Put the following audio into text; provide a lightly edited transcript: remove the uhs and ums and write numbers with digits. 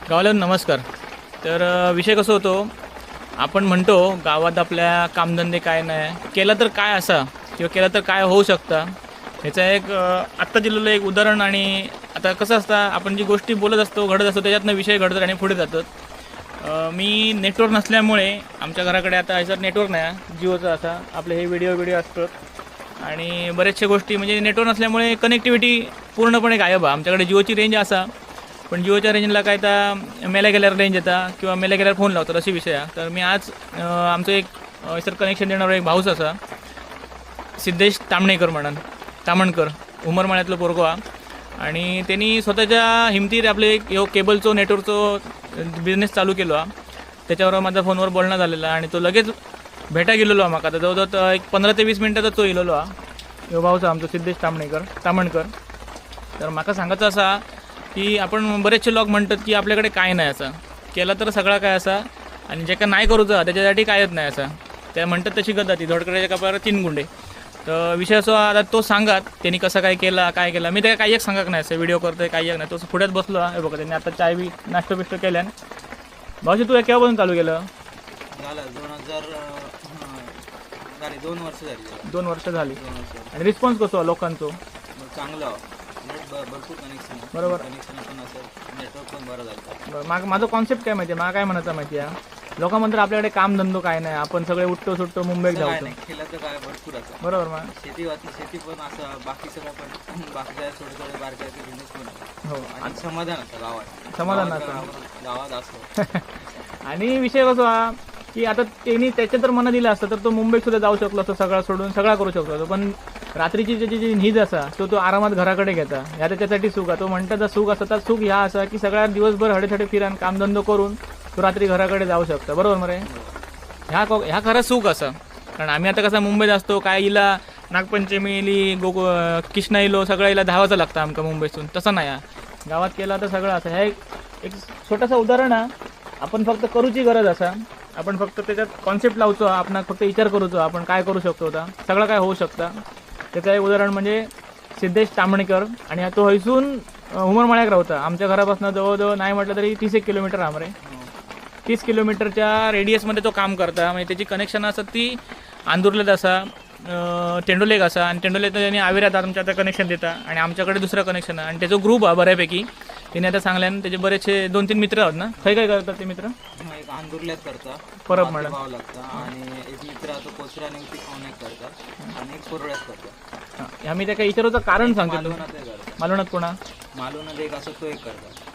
गावाला नमस्कार. तर विषय कसो होतो, आपण म्हणतो गावात आपल्या कामधंदे काय नाही, केलं तर काय असा किंवा केलं तर काय होऊ शकता, ह्याचा एक आत्ता दिलेलं एक उदाहरण. आणि आता कसं असतं, आपण जी गोष्टी बोलत असतो, घडत असतो, त्याच्यातनं विषय घडतात आणि पुढे जातात. मी नेटवर्क नसल्यामुळे आमच्या घराकडे आता ह्याच्यात नेटवर्क नाही, जिओचा असा आपले हे व्हिडिओ व्हिडिओ असतात आणि बऱ्याचशा गोष्टी म्हणजे नेटवर्क नसल्यामुळे कनेक्टिव्हिटी पूर्णपणे गायब आहे. आमच्याकडे जिओची रेंज असा, पण जिओच्या रेंजला काय तर मेल्या गेल्यावर रेंज येता किंवा मेल्या गेल्यावर फोन लावतात, अशी विषय आहे. तर मी आज आमचं एक सर कनेक्शन देणारा एक भाऊच असा, सिद्धेश तामणेकर म्हणून, तामणकर, उमरमाळ्यातलं पोरगो हा. आणि त्यांनी स्वतःच्या हिमतीर आपले एक ह्यो केबलचो नेटवर्कचो बिझनेस चालू केलो हा. त्याच्यावर माझा फोनवर बोलणं झालेलं आणि तो लगेच भेटा गेलेलो हा म्हाका. तर जवळजवळ एक 15 ते 20 मिनटाचा तो इलेलो हा, ह्यो भाऊचा आमचो सिद्धेश तामणेकर तामणकर. तर म्हाका सांगायचं असा की आपण बरेचसे लोक म्हणतात की आपल्याकडे काय नाही, असं केलं तर सगळं काय असा आणि जे काय नाही करूचं त्याच्यासाठी कायच नाही असं त्या म्हणतात. तशी गत ती धोडकड्याच्या कपाळावर 3 गुंडे. तर विषय असो, आता तो सांगात त्यांनी कसं काय केला काय केला, मी त्या काही एक सांगत नाही, असं व्हिडिओ करतोय काही एक नाही. तो पुढ्यात बसलो. हे बघा, त्यांनी आता चाय बी नाश्ता बिष्टो केल्यान. भाऊजी, तू केव्हापासून चालू केलं? झालं 2000 झाली, 2 वर्ष झाली त्याला. 2 वर्ष झाली. 2 वर्ष. आणि रिस्पॉन्स कसो लोकांचो? मग चांगलं नेट, भरपूर कनेक्शन. बरोबर. कनेक्शन पण असं नेटवर्क पण बरं झालं. बरं, माझं कॉन्सेप्ट काय माहिती आहे, मला काय म्हणायचं माहिती आहे, लोकां म्हणतात आपल्याकडे काम धंदो काय नाही, आपण सगळे उठतो सुटतो मुंबईत असं काय जातो. नाही, केलं तर काय भरपूर असं. बरोबर मग. शेती शेती पण असं, बाकी सगळं पण, बाकीच्या थोडे थोडे बारकाईचे बिझनेस पण आहे. हो. आणि समाधान असं गावात. समाधान गावात असं. गावात असं. आणि विषय कसो हा की आता त्यांनी त्याच्या तर मनात दिलं असतं तर तो मुंबईत सुद्धा जाऊ शकलो असतो, सगळा सोडून सगळा करू शकलो असतो. पण रात्रीची त्याची जी नीज असा तो तो आरामात घराकडे घेता, ह्या त्याच्यासाठी सुख आहे. तो म्हणतात सुख असं, तर सुख ह्या असा की सगळ्या दिवसभर हडेथडे फिरान कामधंदो करून तो रात्री घराकडे जाऊ शकतो. बरोबर मरे? ह्या ह्या खरं सुख असं. कारण आम्ही आता कसं मुंबईत असतो, काय इला नागपंचमी इली, गोकू कृष्णा इलो, सगळं इला धावाचं लागतं आमका मुंबईतून. तसं नाही हा. गावात केला तर सगळं असं. हे एक छोटंसं उदाहरण आहे. आपण फक्त करूची गरज असा, आपण फक्त त्याच्यात कॉन्सेप्ट लावचो, आपण फक्त विचार करूचो आपण काय करू शकतो, होता सगळं काय होऊ शकतं. त्याचं एक उदाहरण म्हणजे सिद्धेश तामणेकर. आणि तो हैसून उमरमाळ्याक रावता, आमच्या घरापासून जवळजवळ नाही म्हटलं तरी 30 एक किलोमीटर आमरे, 30 किलोमीटरच्या रेडियसमध्ये तो काम करता. म्हणजे त्याची कनेक्शन असतात ती आंदुर्लेत असा, तेंडोलेक असा, आणि तेंडोलेत त्यांनी आविरात आमच्या आता कनेक्शन देता आणि आमच्याकडे दुसरं कनेक्शन आहे. आणि त्याचो ग्रुप आहे बऱ्यापैकी, त्यांनी आता सांगल्यान त्याचे बरेचसे 2-3 मित्र आहेत ना. खंय काय करतात ते मित्र? एक आंदुर्ल्यात करता, परब माती म्हणा. भाव लागता, आणि एक मित्र तो कोचरा निवती खाऊन एक करता आणि एक कोरड्यात करता. हां, ह्या मी त्या काही विचारूचं कारण सांगतो. मालवणात एक करता. मालवणात कोणा? मालवणात एक असं तो एक करता.